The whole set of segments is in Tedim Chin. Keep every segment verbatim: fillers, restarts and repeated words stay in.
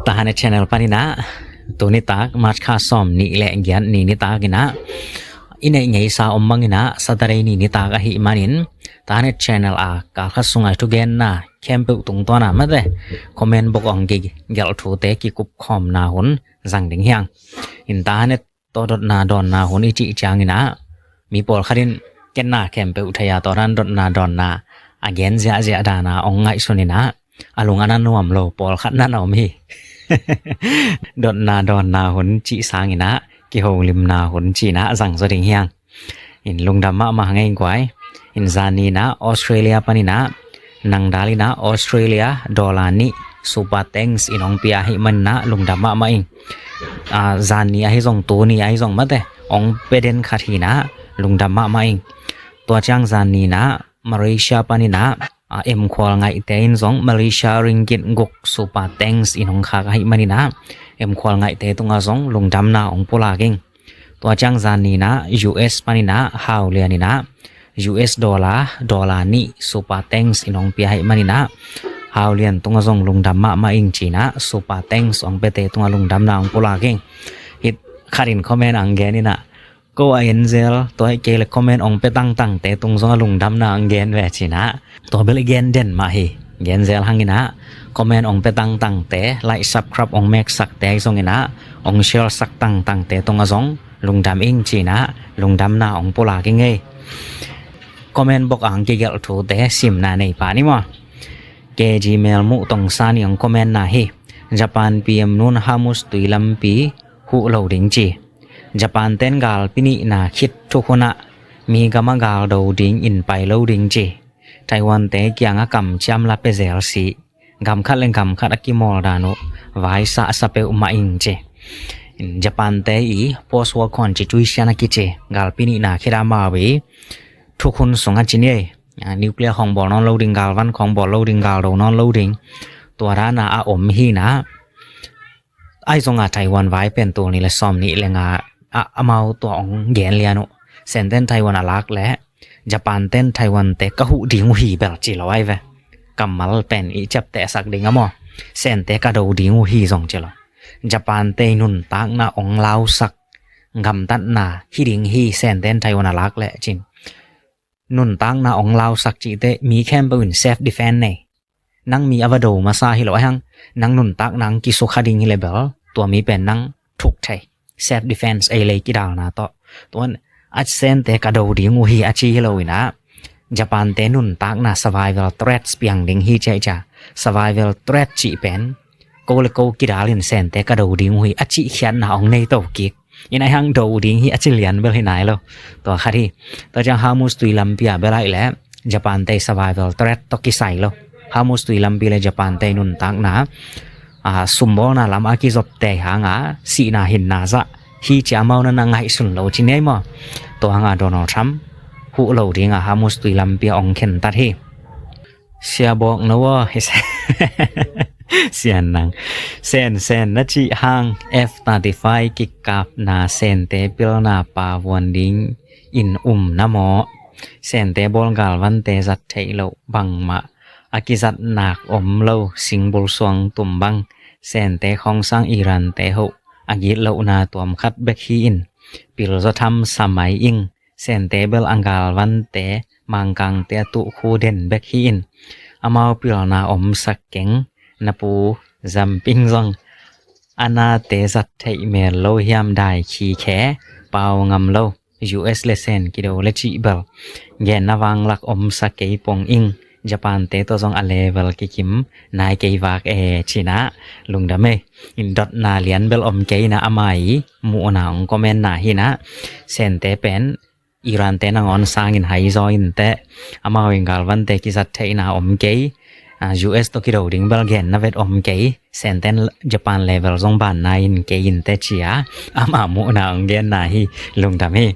Tahan channel paninah tuni tak March kha sawm nih le giat ni nitak inah i neih ngeisa om banginah Saturday ni nitak ahih manin Tahan channel a kalkhat sungai thugenna khempeuh tungtawna mate comment box ong kigelh thute kikupkhawmna hun zang ding hiang. In Tahan tawh dotna dawnna hun i cih cianginah mi pawlkhat in kenna khempeuh thei a tawh dan dotna dawnna a gen ziahziah dana ong ngaihsuninah a lung a na nuam lo pawlkhat na na om hi. Dotna dawnna hun cih sanginah kiholimna hun cinah zang zaw ding hiang. In lungdam mahmah ngei guai. In zan ninah Australia paninah nang dalinah Australia dollar nih super thanks in ong pia ahih maninah lungdam mahmah ing. Zan ni ahi zong tuni ahi zong mate ong pia den khat hinah lungdam mahmah ing. Tua ciang zan ninah Malaysia paninah emkhual ngaihte in zong Malaysia ringgit guk super thanks in ong khak ahih maninah emkhual ngaihte tungah zong lungdamna ong pulak ing. Tua ciang zan ninah U S paninah Hau Lian inah U S dollar dollar nih super thanks in ong pia ahih maninah Hau Lian tungah zong lungdam mahmah ing cinah super thanks ong piate tungah lungdamna ong pulak ing. Hih khat in comment ang gen inah ko a enzel tua hih kei le comment ong pia tangtangte tung zong a lungdamna ang gen ve cinah tua bel i gen den mah hi. Genzel hanginah comment ong pia tangtangte like subscribe ong meksakte ahi zonginah ong share sak tangtangte tungah zong lungdam ing cinah lungdamna ong pulak ing ei. Comment box ang kigelh thute simna nei pah ni maw. K G Melmuh Tongsa nih ong commentna hi. Japan P M nun Hormuz tui lampi huh lo ding ci. Japan ten galpi nihna khit thuk hunah mi gamah gal do ding in pai lo ding ci. Taiwan te kiangah kamciam la pia zel si. Gam khat le gam khat a kimawl dan uh vaisa a sa peuhmah ing ci. Japan te i post war constitution a kici galpi nihna khit a amau i thuk hun sung a ci ni ei. Nuclear khawng bawl nawn lo ding, galvan khawng bawl lo ding, gal do nawn lo ding. Tua dana a om hinah ahi zonga Taiwan vai pen tul nih le sawm nih le nga a amau tua ong gen lian uh. Senten Taiwan a lak le Japan ten Taiwan te ka huh ding uh hi bel ci lo ai ve. Kammal pen i ciaptehsak ding a maw. Sente ka do ding uh hi zong ci lo. Japan te nuntakna ong lausak gamtatna hi ding hi Senten Taiwan a lak le cin. Nuntakna ong lausak cihte mi khempeuh in self defense nei. Nang mi a va do masa hi lo a hiang nang nuntakna ang kisukha ding hi le bel tua mi pen nang thuk thei. Self defense ei lei kidalna tawh. Tuan a Sente ka do ding uh hi a ci hi lo inah Japan te nuntakna survival threats piang ding hi ciah i cia. Survival threat cih pen ko le ko kidalin Sente ka do ding uh hi a cih khiatna ong nei to kik. In a hiang do ding hi a ci lian bel hi nai lo. Tua khat hi. Tua ciang Hormuz tui lampi a bel aih le Japan te survival threat tawh kisai lo. Hormuz tui lampi le Japan te nuntakna a sumbawlna lam a kizopte hanga sihna hinna zah hi cia amau na na ngaihsun lo ci ni ei maw. Tua hanga Donald Trump huh lo dinga Hormuz tui lampi a ong khentat hi. Sia bawk no aw hi. Sian nang. Sen sen na cih hang F thirty-five kikapna Sente pilna pavuan ding in um na maw. Sente bawl galvante zat theih loh bangmah a kizatnak om lo singbul suang tum bang Sente khongsang Iran te hoh a gitlohna tuam khat bek hi in pilzaw tham sa mai ing. Sente bel a galvante mangkangte a tuh khu den bek hi in amau pilna omsak keng. Na pu Zamping zong a nate zat theih mel lo hiam dai khi khe pau ngam lo. U S le Sen kido le cih bel genna vanglak omsak kei pong ing. Japan te tawh zong a level kikim nai kei vak e cinah lungdam ei. In dotna lian bel om kei inah ama i muhna ong commentna hinah Sente pen Iran te nangawn sangin haizaw inteh. Amau in galvante kizat theihna om kei. U S tawh kido ding bel genna vet om kei. Senten Japan level zong banna in kei inteh cia ama muhna ong genna hi. Lungdam hi.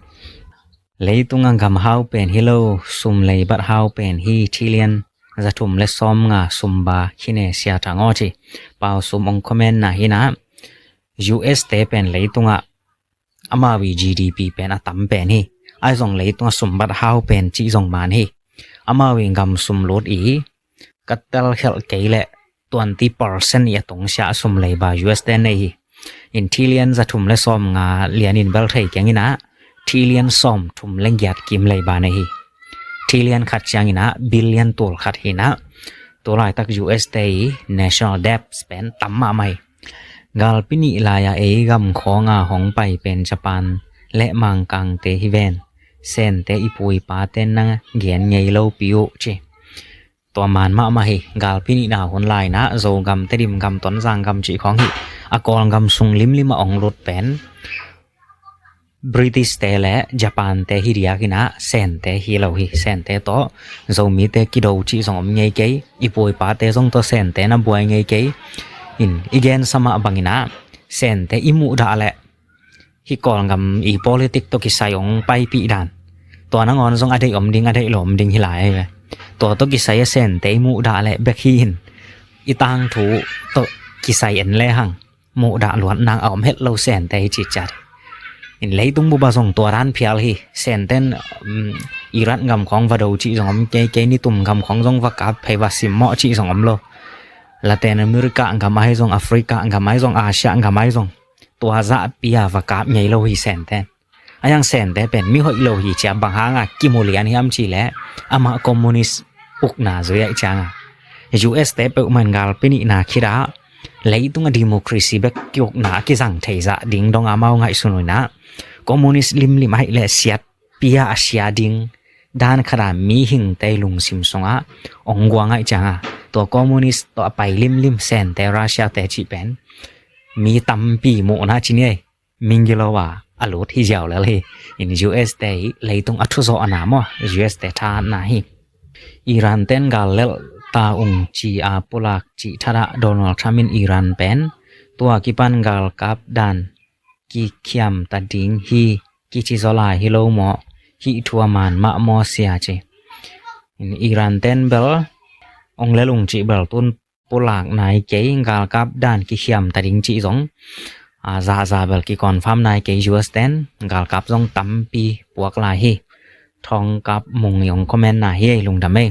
Leitunga gam hau pen hi lo sum leibat hau pen hi thilian zathum le sawm nga sumba khine sia thang aw ci. Pau sum ong commentna hinah U S te pen leitungah amau i G D P pen a tam pen hi. Ai zong leitunga sumbat hau pen cih zong man hi. Amau i gam sumlut i ka telkhelh kei leh twenty percent i a tungsiah a sum leiba U S te nei hi. In trillion za thum le sawm nga lian in bel thei keng inah trillion sawm thum le giat kim leiba nei hi. Trillion khat ciang inah billion tul khat hi inah tu laitak U S te i national debt pen tam mahmah hi. Galpi nih lai-a ei gam khawnga hong pai pen Japan le Mangkangte hi ven. Sente i pu i pate na gen ngei lopi uh ci. Tua man mahmah hi. Galpi nihna hun lai inah Zogam, Tedim gam, Tonzang gam cih khawng hi. A Kawlgam sung limlim a ong lut pen British te le Japan te hi diak inah Sente hi lo hi. Sente tawh Zomite kido cih zong om ngei kei. I pu i pate zong tawh Sente na buai ngei kei. In i gensa mah bang inah Sente i muhdah le hi Kawlgam i politic tawh kisai ong paipih dan, tua nangawn zong a deih om ding, a deih lo om ding hi lai ve. Tua tawh kisai a Sente i muhdah le bek hi in i tangthu tawh kisai en le hang muhdah luat nang a om het lo Sente hi cihciat hi. In leitung bup a zong tua dan phial hi. Senten um, Iran gam khawng va do cih zong om kei, kei nitum gam khawng zong va kap phei, va simmawh cih zong om lo. Latin America gam ahi zong, Africa gam ahi zong, Asia gam ahi zong tua zahpi a va kap ngei lo hi Senten. A yang Sente pen mi hoih lo hi cia, bang hanga kimu lian hiam cih leh amah communist ukna zui ahih cianga. U S te peuhmah in galpi nihna khitah leitung a democracy bek kiukna a kizang thei zah ding dong amau ngaihsun uh inah communist limlim ahih leh siatpi a a sia ding dan khat a mihingte lungsim sungah ong guang ahih cianga tua communist tawh a pai limlim Sente, Russia te cih pen mi tampi muhna ci ni ei, mingilo a a lut hi ziau lel hi. In U S te i leitung a thuzawhna maw, U S te thahatna hi. Iran ten gal lelh ta ung ci a pulak cih thadah Donald Trump in Iran pen tua kipan galkap dan kikhiam ta ding hi kici zaw lai hi lo maw, hih thu a man mah maw sia ci. In Iran ten bel ong lelh ung cih bel tun pulak nai kei, galkap dan kikhiam ta ding cih zong a, zaza bel kiconfirm nai kei. U S ten galkap zong tampi puak lai hi. Thawngkap Mung i ong comment na hi ei, lungdam ei.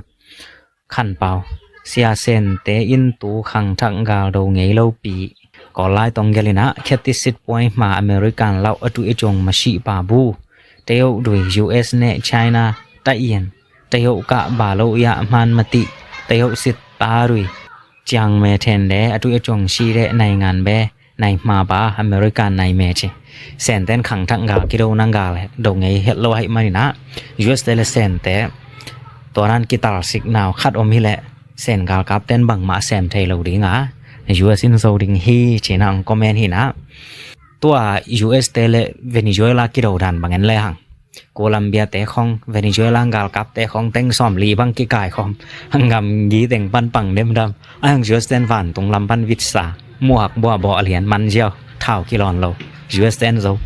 Khan Pau, Sia Sente in tu khangthak gal do ngei lopi. Kawl lai tong gel inah, khetisit puai hma American lauh a tuih a cung masih pa bu. Teyok dui U S ne China tayin. Teyok kah ba lo iah hman matih. Teyok sit ta dui. Ciang me then de a tuih a cung si de nai ngan be. Nai hma ba American nai me ci. Senten khangthak gal kido nang gal do ngei het lo ahih maninah U S te le Sente tua nan kitalsik nau khat om hileh Sen galkap ten bangmah sem thei lo dinga U S in zo ding hi cinah ang comment hinah. Tua U S te le Venezuela kido dan bangin le hang Colombia te khong, Venezuela galkap te khong teng sawm li bang kikai khawm. Hang gam gi teng pan pang demdam. A hang U S ten vantung lam pan vitsa. Muak buah bawh lian man ziau. Thau kilawn lo. U S ten zo.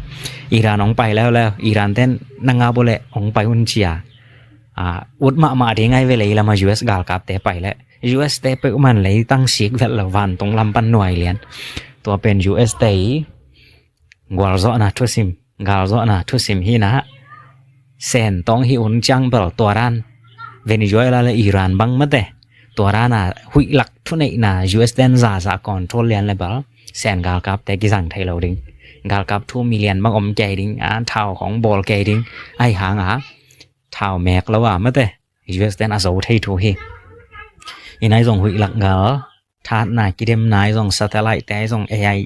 Iran hong pai leuleu. Iran ten nanga bole hong pai un cia. A, ut mahmah ding ai ve lei lama U S galkap te pai le. U S te peuhman lei tang sik vet lo vantung lam pan nuai lian. Tua pen U S te i gualzawhna thusim, galzawhna thusim hinah. Sen tawng hi un ciang bel tua dan Venezuela le Iran bang mate. Tua dana huihlak thuneihna U S ten zaza control lian le bel Sen galkap te kizang thei lo ding. Galkap thu million bang om kei ding, a thau khong bawl kei ding. Ai hanga thau mek lo a mate. U S ten a zo thei thu hi. Inai zong huihlak gal thatna kidemna ai zong satellite te ai zong A I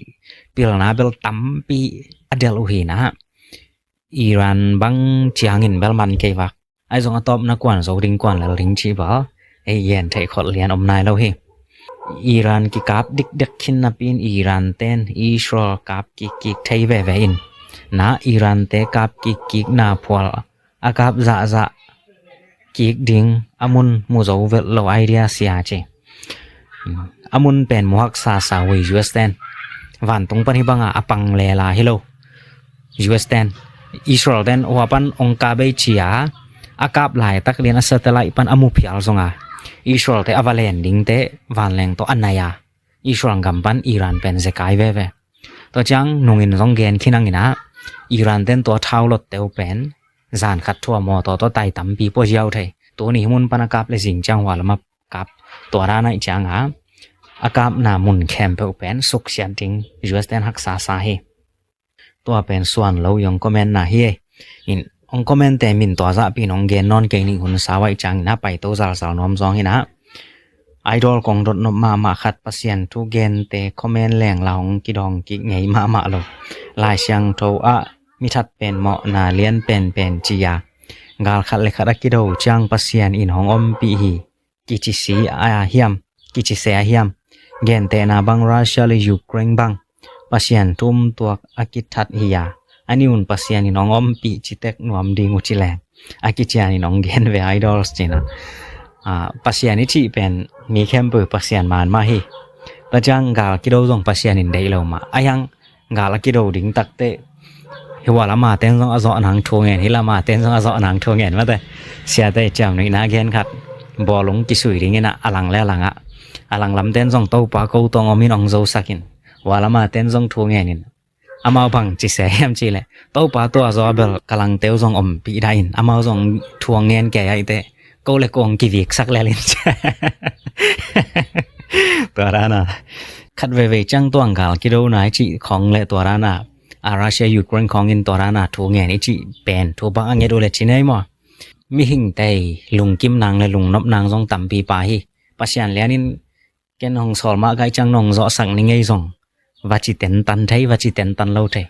pilna bel tampi a del uh hinah. Iran bang ciangin bel man kei vak. Ai zong a tawpna kuan zo ding kuan lel ding cih bel ei gen theih kholh lian om nai lo hi. Iran kikap dikdek khin napi in Iran ten Israel kap kikkik thei veve in. Na Iran te kap kikkikna phual a kap zahzah kik ding a mun mu zo velh lo idea sia ci. A mun pen muhak sasa ui U S ten. Vantung pan hi banga a pang lela hi lo. U S ten Israel ten hua pan ong kap ei cia a kap laitak lian a satellite pan a mu phial zonga Israel te a va len ding te vanleng tawh a nai a Israel gam pan Iran pen zekai veve. Tua ciang nungin zong gen khin anginah Iran ten tua thau lot teu pen zan khat thua mawtaw tawh tai tampi pua ziau thei. Tuni hi mun pan a kap le zing ciang hua lamah kap. Tua dan aih cianga a kapna mun khempeuh pen suksiat ding U S ten haksa sa hi. Tua pen suan lo i hong comment na hi ei. In hong comment te min tua zahpi in hong gen nawn kei ning, hun sa vaih ciangin a paito zalzal nuam zawng hi na. Idol kong dot nop mahmah khat, Pasian thu gente comment leng la hong kidawng kik ngei mahmah lo. Lai Siangtho ah mithat pen mawhna lian penpen ci-a gal khat le khat a kido ciang Pasian in hong ompih hi. Kici si a hiam, kici se a hiam. Gentehna bang Russia le Ukraine bang Pasian thu um tuak a kithat hi a, a ni un Pasian in hong ompih ci tek nuam ding uh ci leng a kician in hong gen ve idols cina. Ah, Pasian i cih pen mi khempeuh Pasian man mah hi. Tua ciang gal kido zong Pasian in deih lo mah. A hiang gal a kido ding takte, hi hua lama ten zong a zawh nang thu ngen, hi lama ten zong a zawh nang thu ngen mate. Siate ciamnuihna gen khat, bawlung kisui ding ina, a lang le a langah, a lang lam ten zong Topa ko tawng om in hong zosak in, hua lama ten zong thu ngen in. Amau bang ci se hiam cih leh, Topa tua zaw a bel ka langteu zong ompih dah in, amau zong thu hong ngen kei ahih teh ko le ko hong kiviksak lel in. Tua dana khat veivei ciang tuang gal kidona i cih khawng le tua dana a Russia Ukraine khawng in tua dana thu ngen i cih pen thu bang a nget uh le ci nei maw? Mihingte lungkim nang le lungnop nang zong tampi pa hi. Pasian lianin ken hong sawl mah kai ciang nong zawhsak ni ngei zong va ci tentan thei, va ci tentan lo thei.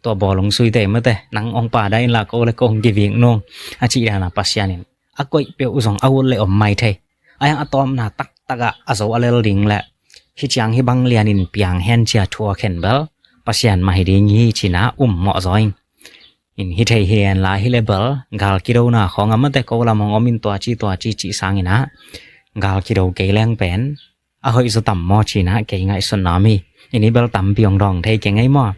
Tua bawlung suite mate, nang hong pa dah in la ko le ko hong kivik nung a cih dana Pasian in a koih peuh zong a ut le om mai thei. A hiang a tawpna taktakah a zo a lel ding le hi ciang hi bang lianin piang hen cia thu a khen bel Pasian mah hi ding hi cina um mawh zaw in. In hi thei hi en la hi le bel gal kidona khawng a mate ko lam hong om in tua ci tua ci cih sangin ah gal kido kei leng pen a hoih zaw tam maw cina kei ngaihsutna om hi. In hi bel tampi hong dawng thei kei ngei maw?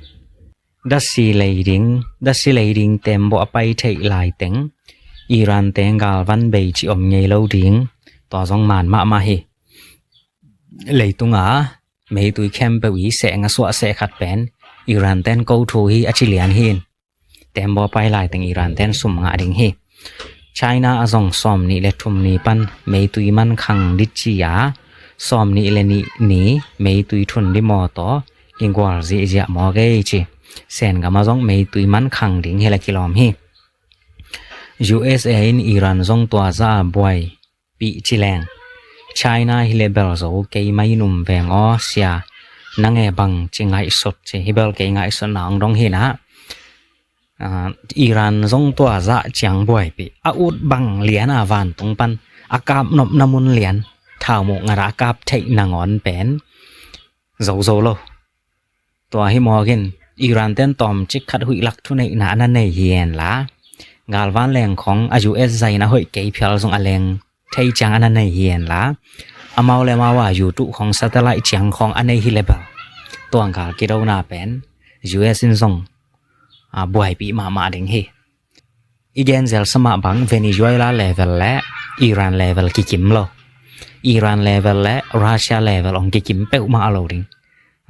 Dasi lei ding, dasi lei ding tembaw a pai theih laiteng Iran te galvan bei ci om ngei lo ding, tua zong man mahmah hi. Leitunga meitui khempeuh i seh nga suah seh khat pen Iran ten ko thu hi a ci lian hi in. Tembaw a pai laiteng Iran ten sum ngah ding hi. China a zong sawm nih le thum ni pan meitui man khang dit ci a, sawm nih le nih ni meitui thun di maw taw kigual zihziah maw kei ci. Sen gam a zong meitui man khang ding hi le kilawm hi. U S A in Iran zong tua za a buai pih ci leng China hi le bel zo kei mai num veng aw sia, nang e bang ci ngaihsut ci hi bel kei ngaihsutna hong dong hi na. Ah, Iran zong tua zah ciang buaipih a ut bang lian a vantung pan a kap nopna mun lian thau muh ngat a kap theih nangawn pen zozo lo. Tua hi mawkin Iran ten tawm cik khat huih lak thuneihna a na nei hi en la galvan leng khong a U S zaina hoih kei phial zong a leng thei ciang a na nei hi en la amau le amau a YouTube khong satellite ciang khong a nei hi le bel tuang gal kidona pen U S in zong a buaipih mahmah ding hi. I gen zel sa mah bang Venezuela level le Iran level kikim lo. Iran level le Russia level hong kikim peuhmah a lo ding.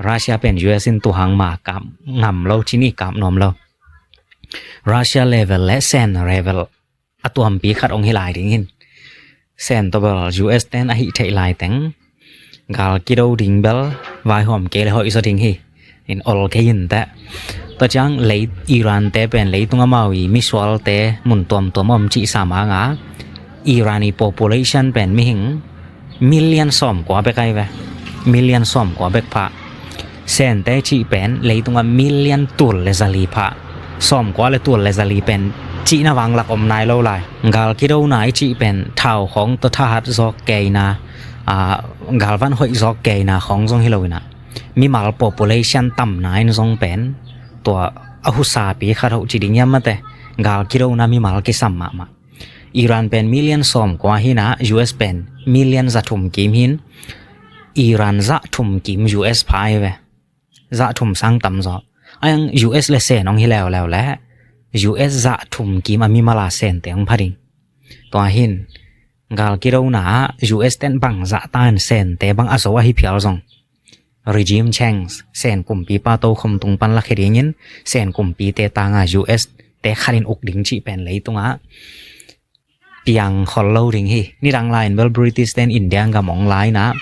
Russia pen U S in tuhang ma kap ngam lo cini kap nuam lo. Russia level le Sen level a tuampi khat hong hi lai ding hin. Sen tawh bel U S ten a hih theih laiteng gal kido ding bel vaihawm kei le hoih zaw ding hi. In ol kei in teh. Tua ciang lei Iran te pen leitung amau i misual te mun tuamtuam om cih sam hanga Iran i population pen mihing million sawm kua bek ai ve. Million sawm kua bek phah. Sente cih pen leitungah million tul le zali phah. Sawm kua le tul le zali pen cihna vanglak om nai lo lai. Gal kidona i cih pen thau khawng tawh thahat zawk keina, galvan hoih zawk keina khawng zong hi lo ina mimal population tamna in zong pen tua a husapi khat hoh ci ding hiam mate. Gal kidona mimal kisam mahmah. Iran pen million sawm kua hina, U S pen million za thum kim hin. Iran za thum kim U S pha hi ve. Za thum sang tam zaw. A hiang U S le Sen hong hi leuleu le U S za thum kim a mimala Sente hong pha ding. Tua hin gal kidona ah U S ten bang zah tan Sente bang a zo ahi phial zong regime change, Sen kumpipa tokhom tung pan lakhia dingin Sen kumpite tanga U S te khanin uk ding cih pen leitungah piang khol lo ding hi. Nidang lai-in bel British ten India gam hong la ina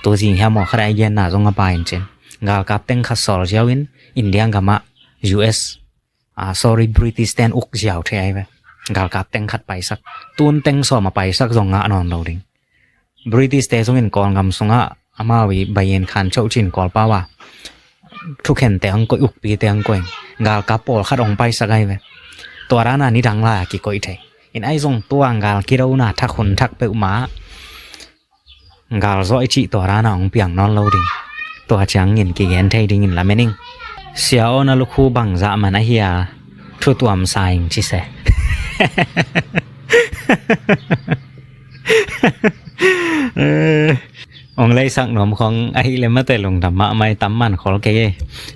Tu zing hiam aw khat a i genna zong a pai in cin. Galkap teng khat sawl ziau in India gamah U S, ah, sorry, British ten uk ziau thei ai ve. Galkap teng khat paisak. Tun teng sawm a paisak zong ngah nawn lo ding. British te zong in Kawlgam sungah amau i bayin khan choh cin Kawlpau a thukhen te ang koih, ukpi te ang koih. Galkap pawl khat ong paisak ai ve. Tua dana nidang lai a kikoih thei. In ai zong tua gal kidona thak hun thak peuhmah gal zawh i cih tua dana ong piang nawn lo ding. Tua ciangin kigen thei dingin lamen ing. Sia aw na lukhu bangzah man ahi a thutuam sa ing ci se. Ong leisak nuam khong ahi le mate lungdam mahmah i tam man khol kei e.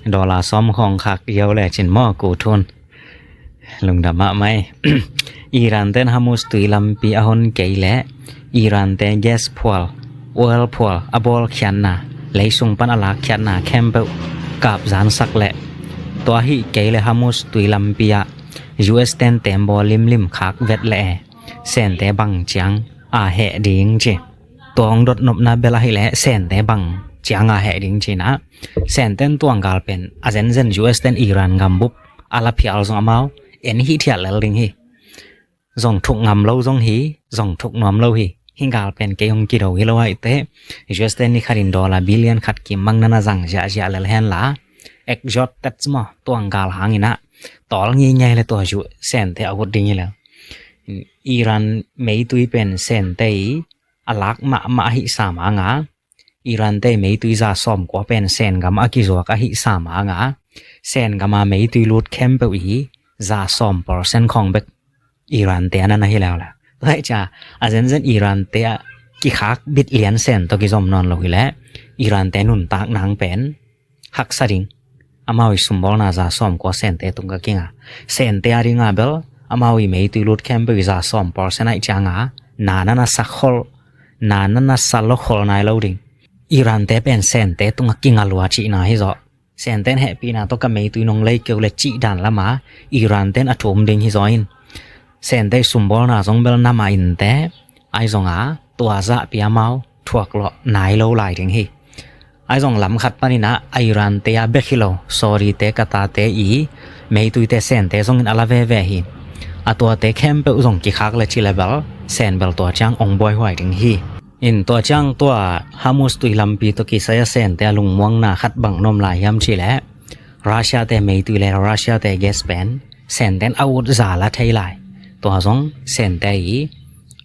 Dollar sawm khong khak yau le cin maw ku thun. Lungdam mahmah i. Iran ten Hormuz tui lampi a hon kei le Iran te gas phual, oil phual a bawl khiatna, leisung pan a lak khiatna khempeuh kap zansak le tua hi kei le Hormuz tui lampi ah U S ten tembaw limlim khak vet le e Sente bang ciang a heh ding ci. Tua ong dot nopna bel ahi le Sente bang ciang a heh ding ci na. Senten tuang gal pen a zenzen U S ten Iran gambup a la phial zong amau en hi thiat lel ding hi. Zong thuk ngam lo zong hi, zong thuk nuam lo hi. Hi gal pen kei hong kido hi lo ahi te. U S ten ni khatin dollar billion khat kim mang nana zang ziahziah lel hen la. Exhausted maw tuang gal hangin ah tawl ngeingei le tua U S Sente a ut ding hi lel. Iran meitui pen Sente i a lak mahmah ahi sam hanga Iran te meitui za sawm kua pen Sen gam a kizuak ahi sam hanga Sen gama meitui lut khempeuh i za sawm percent khong bek Iran te anan ahi leuleu. Tua hi cia a zenzen Iran te a kikhak bit lian Sen tawh kizom nawn lo hi le Iran te nuntak nang pen haksa ding. Amau i sumbawlna za sawm kua Sente tung ka kinga. Sente a dinga bel amau i meitui lut khempeuh i za sawm percent aih cianga na nana sa khol, na nana sa lo khol nai lo ding. Iran te pen Sente tunga kinga lua cihna hi zaw. Senten hehpihna tawh ka meitui nong lei keu le cih dan lama Iran ten a thum ding hi zaw in. Sente i sumbawlna zong bel nama inte ai zonga tua zahpi amau thuak lawh nai lo lai ding hi. Ai zong lam khat paninah a Iran te a bek hi lo Saudi te Qatar te i meitui te Sente zongin a la veve hi. A tuate khempeuh zong kikhak le ci le bel Sen bel tua ciang ong buaihuai ding hi. In tua ciang tua Hormuz tui lampi tawh kisai a Sente a lungmuangna khat bang nom lai hiam ci le Russia te meitui le Russia te gas pen Senten a ut za la thei lai. Tua zong Sente i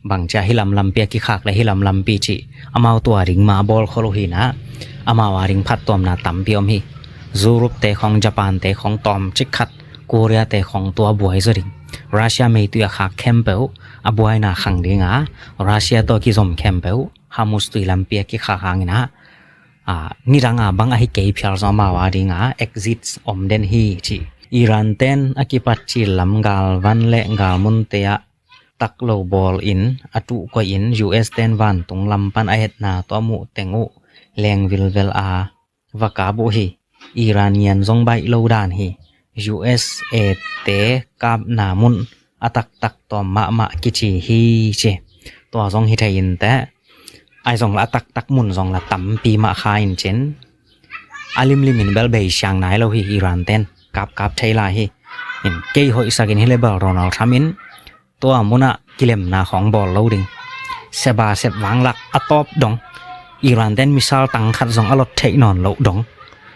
bangcia hilam lampi a kikhak le hilam lampi cih amau tua ding ma a bawl khol uh hinah amau a ding phattuamna tampi om hi. Europe te khong, Japan te khong tawm cik khat, Korea te khong tua buai zaw ding. Russia meitui a khak khempeuh a buaina khang dinga Russia tawh kizom khempeuh Hormuz tui lampi a kikhak hanginah a, nidanga bang ahi kei phial zaw amau a dinga exits om den hi ci. Iran ten a kipat cil lam galvan le galmunte ah tak lo bawl in a tuh koih in U S ten vantung lam pan a etna tawh a muh teng uh leng vilvel a va kap uh hi. Iran ngian zong baih lo dan hi. U S A te kapna mun a taktak tawm mahmah kici hi ci. Tua zong hi thei inteh. Ai zong la a taktak mun zong la tampi mah kha in cin a limlim in bel bei siang nai lo hi. Iran ten kapkap thei lai hi. In kei hoihsakin hi le bel Donald Trump in tua munah kilemna khawng bawl lo ding. Seba sep vanglak a tawp dong. Iran ten missile tang khat zong a lot theih nawn loh dong.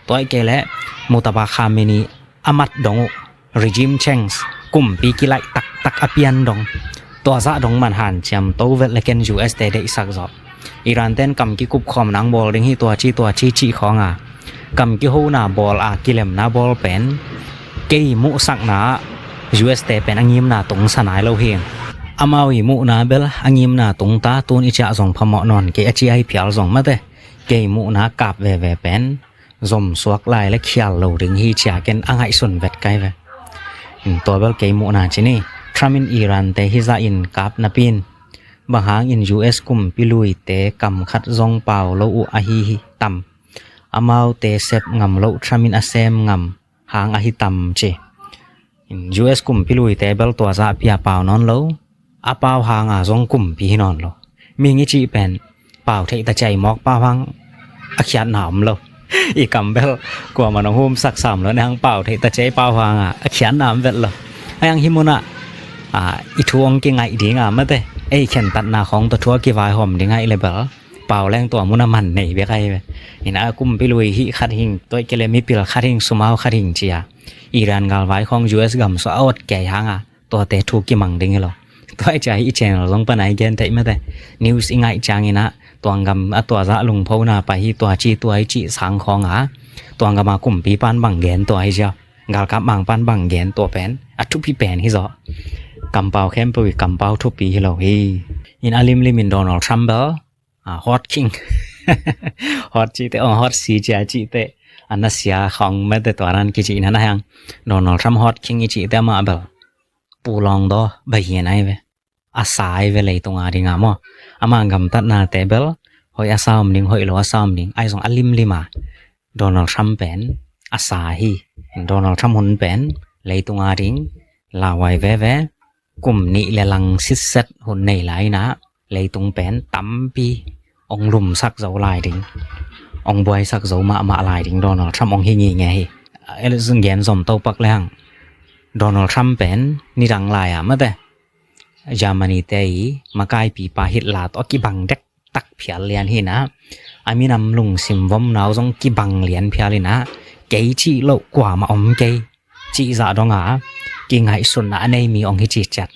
Tua ih kei leh Mujtaba Khamenei a mat dong uh. Regime change, kumpi kilaih taktak a pian dong. Tua zah dong man hanciam to velh le ken U S te deihsak zawh. Iran ten kam kikupkhawm nang bawl ding hi tua ci tua ci cih khawnga kam kihona bawl a kilemna bawl pen kei muhsakna ah U S te pen a ngimna tungsa nai lo hi. Amau i muhna bel a ngimna tungta tun i ciah zong phamawh nawn kei a ci ahi phial zong mate kei muhna kap veve pen zomsuak lai le khial lo ding hi cia ken a ngaihsun vet kai ve. Tua bel kei muhna ci ni. Trump in Iran te hizah in kap napi in bang hangin U S kumpi luite kam khat zong pau lo uh ahi hi tam. Amaute sep ngam loh Trump in a sem ngam hang ahi tam ci. U S kumpi luite bel tua zahpi a pau nawn lo. A pau hanga zong kumpi hi nawn lo. Mihing i cih pen pau theih ta ciai mawk pau hang a khiatna om lo. I kam bel kuamah nong humsak sam lo, na hang pau thei ta cia i pau hangah a khiatna om vet lo. A hang hi munah i thu hong kingaih dinga mate, ei khentatna khawng tawh thu a kivaihawm ding aih le bel pau leng tua munah man nei bek ahi ve. Ina kumpi lui hih khat hing, toih kele mipil khat hing, sumau khat hing cia Iran galvai khawng U S gam sua a ot kei hanga tuate thu kimang ding hi lo. Tua i cia hi i channel zong pana i gen theih mate. News i ngaih cianginah tuanggam a tua zah lungphona pai hi, tua ci tua i cih sang khawnga tuanggama kumpi pan bang gen tua hi cia, galkap mang pan bang gen tua pen a thupi pen hi zaw. Kampau khempeuh i kampau thupi hi lo hi. In a limlimin Donald Trump bel a hot king, hot cihte ong hot si cia cihte a nasia khawng mate tua nan kicihna na hiang. Donald Trump hot king i cihte amah bel pulawng daw bahian ai ve. A sa ai ve leitunga dinga maw. Amah gamtatnate bel hoih a sa om ding, hoih lo a sa om ding, ai zong a limlima Donald Trump pen a sa hi. Donald Trump hun pen leitunga ding lauhuai veve, kum nih le lang sitset hun nei lai inah leitung pen tampi ong lumsak zo lai ding, ong buaisak zo mahmah lai ding Donald Trump ong hi ngingei hi. Gen zom topak le hang Donald Trump pen nidang lai-a mate Germany te i makaipipa Hitler tawh a kibang dektak phial lian hinah, a minam lungsim vomnau zong kibang lian phial inah, kei cih loh kuamah om kei cih zah donga kingaihsutna a nei mi ong hi ciciat.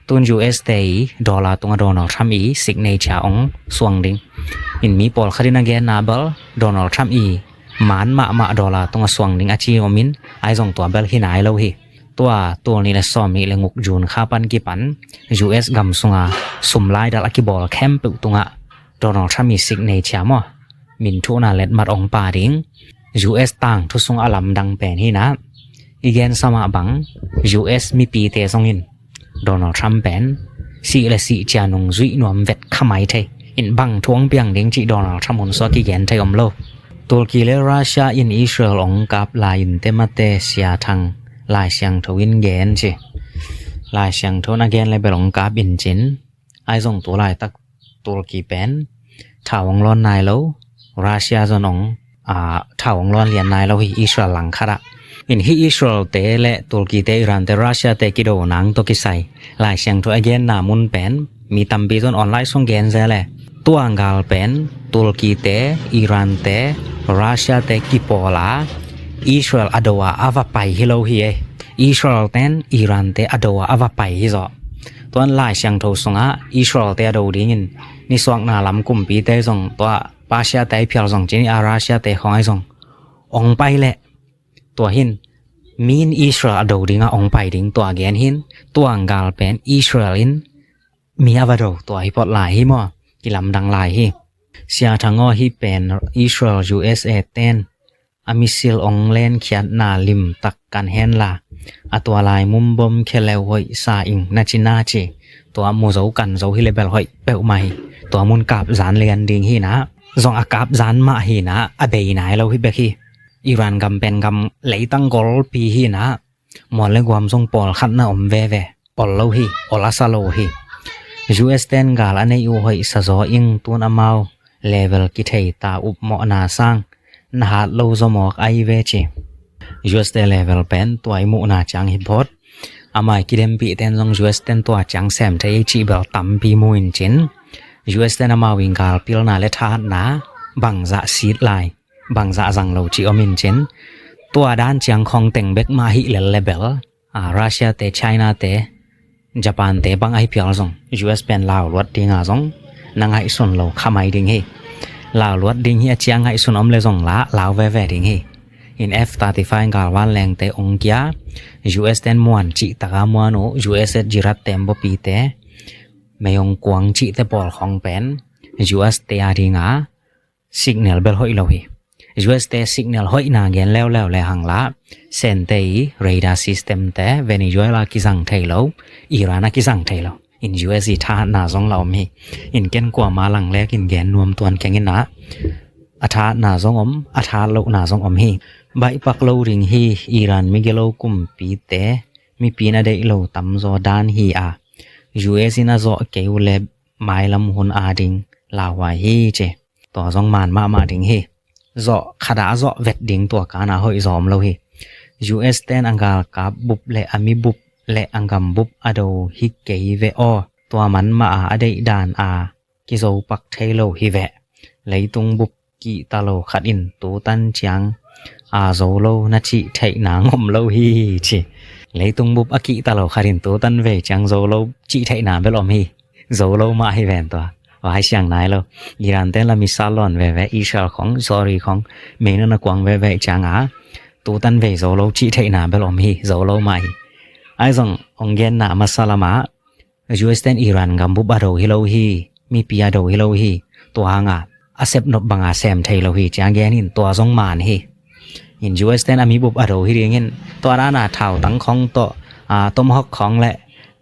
Tun U S te i dollar tunga Donald Trump i signature ong suang ding. In mi pawlkhat in a genna bel Donald Trump i man mahmah dollar tunga suang ding a ci omin, ai zong tua bel hi nai lo hi. Tua tul nih le sawm nih le nguk June kha pan kipan U S gam sunga sum laidal a kibawl khempeuh tungah Donald Trump i signature maw, min thuhna letmat ong pa ding. U S tangthu sung a lamdang pen hinah, i gensa mah bang U S mipite zongin Donald Trump pen sih le sih cia nung zuih nuam vet kha mai thei. In bang thu ong piang ding cih Donald Trump hun sua kigen thei om lo. Turkey le Russia in Israel ong kap lai in te mate Sia Thang, Lai Siangtho in gen ci. Lai Siangtho na gen le bel ong kap in cin, ai zong tu laitak Turkey pen thau ong lawn nai lo, Russia zon ong a thau ong lawn lian nai lo hi Israel langkhatah. In hi Israel te le Turkey te, Iran te, Russia te kido nang tawh kisai Lai Siangtho a genna mun pen mi tampi zon online song gen ze le, tuanggal pen Turkey te, Iran te, Russia te kipawla Israel a do a a va pai hi lo hi e. Israel ten Iran te a do a a va pai hi zaw. Tuan Lai Siangtho sungah Israel te a do dingin nisuakna lam kumpite zong tua Persia te ai phial zong cini a Russia te khawng ai zong ong pai leh, tua hin min Israel a do dinga ong pai ding tua gen hin, tuanggal pen Israel in mi a va do tua hi phot lai hi maw, kilamdang lai hi. Sia Thang aw, hi pen Israel U S A ten a misil ong lenkhiatna limtak kan henla, a tua lai mun bom kheleu hoih sa ing na ci na ci. Tua mu zo kan zo hi le bel hoih peuhmah hi. Tua mun kap zan lian ding hi na, zong a kap zan mah hi na, a bei nai lo hi bek hi. Iran gam pen gam leitang golpi hi na, mual le guam zong pawlkhatna om veve. Ol lo hi, ol a sa lo hi. U S ten gal a nei uh hoih sa zaw ing, tun amau level kithei ta upmawhna sang na hat lo zaw mawk ai ve ci. U S te level pen tua i muhna ciang hi phot. Amai kidempih ten zong U S ten tua ciang sem thei ei cih bel tampi mu in cin, U S ten amau in gal pilna le thahatna bangzah sit lai, bangzah zang lo cih om in cin, tua dan ciang khong teng bek mah hih lel le bel, a, Russia te, China te, Japan te bang ahi phial zong U S pen lau luat dinga zong na ngaihsun lo kha mai ding hi. Lau luat ding hi a ciang ngaihsun om le zong la lau veve ding hi. In F thirty-five galvan lengte ong kia, U S ten muan cih taka muan uh, U S S Jihad tembaw pite, mei ong kuang cihte pawl khong pen U S te a dinga signal bel hoih lo hi. U S te signal hoihna gen leuleu le hang la, Sen te i radar system te Venezuela kizang thei lo, Iran a kizang thei lo. In U S i thahatna zong la om hi. In ken kuama lang lek in gen nuam tuan keng in ah, a thahatna zong om, a thahat lohna zong om hi. Baihpak lo ding hi. Iran migilo kumpite mipi in a deih lo tamzaw dan hi a, U S in a zawh kei uh le mailam hun a ding lauhuai hi ci. Tua zong man mahmah ding hi. Zawh khat a zawh vet ding tua kana hoih zawm lo hi. U S ten a galkap bup le a mi bup le a gam bup a do hi kei ve aw. Tua man mah a a deih dan a kizo pak thei lo hi ve. Leitung bup kihta lo khat in tutan ciang a zo lo na cih theihna ngom lo hi ci. Leitung bup a kihta lo khat in tutan vei ciang zo lo cih theihna bel om hi. Zo lo mah hi ven tua. Vai siang nai lo. Iran ten la missile lawn veve, Israel khong, sorry khong, mei na na kuang veve ciang a tutan vei zo lo cih theihna bel om hi. Zo lo mah hi. Ai zong ong genna a masa lamah U S ten Iran gam bup a do hi lo hi, mipi a do hi lo hi. Tua hanga a sep nop banga sem thei lo hi ciang gen in tua zong man hi. In U S ten a mi bup a do hi dingin tua dana thau tang khong tawh, a, Tomahawk khong le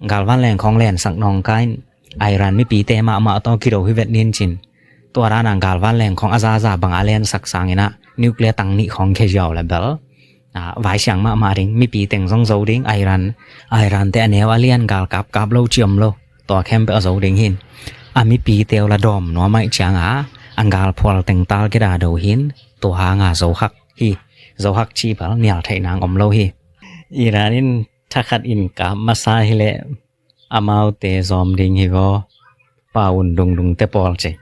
galvan leng khong lensak nawngka in Iran mipite mahmah tawh kido hi vet nin cin. Tua dana galvan leng khong a zaza banga lensak sangin a nuclear tang nih khong khe ziau le bel, a, vai siang mahmah ding, mipi teng zong zo ding, Iran, Iran te a neu a lian galkap kap lo ci om lo. Tua khempeuh a zo ding hin. A mipi teu la dawm nuam aih cianga a galphual teng tal kida do hin. Tua hanga zo hak hi. Zo hak ci bel nial theih nang om lo hi. Iran in thakhat in kap masa hi leh amaute zawm ding hi vaw. Pau un dungdung te pawl ci.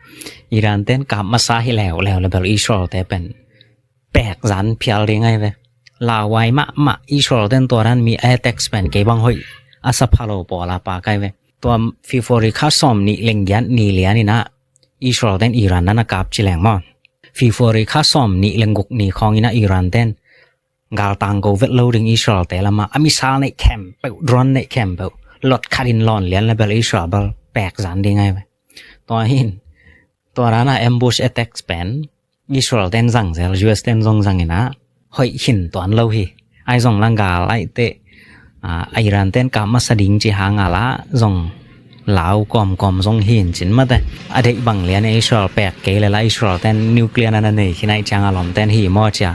Iran ten kap masa hi leuleu le bel Israel te pen pek zan phial ding ai ve. Lauhuai mahmah Israel ten tua dan mi a tax pen kei bang hoih a sa phalo pawl a pa kai ve. Tua February kha sawm nih leng giat ni lian ina Israel ten Iran nana kap ci leng maw. February kha sawm nih leng guk ni khawng ina Iran ten galtang go vet lo ding Israel te lama a missile neih khempeuh, drone neih khempeuh lot khat in lawn lian le bel Israel bel pek zan ding ai ve. Tua hin tua dana ambush attack pen Israel ten zang zel, U S ten zong zang ina hoih hin tuan lo hi. Ai zong lang gal ai te, a, Iran ten kap masa ding ci hanga la zong lau kawmkawm zong hin cin mate. A deih bang lian Israel pek kei le la Israel ten nuclear nana nei khin ai cianga lom ten hi maw cia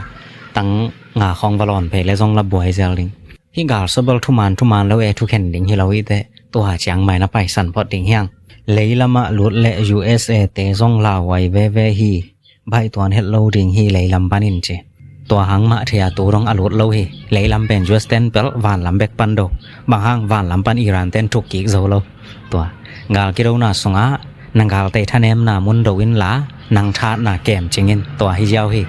tang nga khawng va lawn phei le zong la buai zel ding. Hi gal sobel thuman thuman lo e thukhen ding hi lo i te. Tua ciang mai na paisan phot ding hiang. Leilamah lut le U S A te zong lauhuai veve hi. Baih tuan het lo ding hi leilam panin ci. Tua hang mah thei a tu dong a lut lo hi. Leilam pen U S ten pel vanlam bek pan do. Bang hang vanlam pan Iran ten thuk kik zo lo. Tua gal kidona sungah nang gal tei thanemna mun do in la nang thatna kem cingin tua hi ziau hi.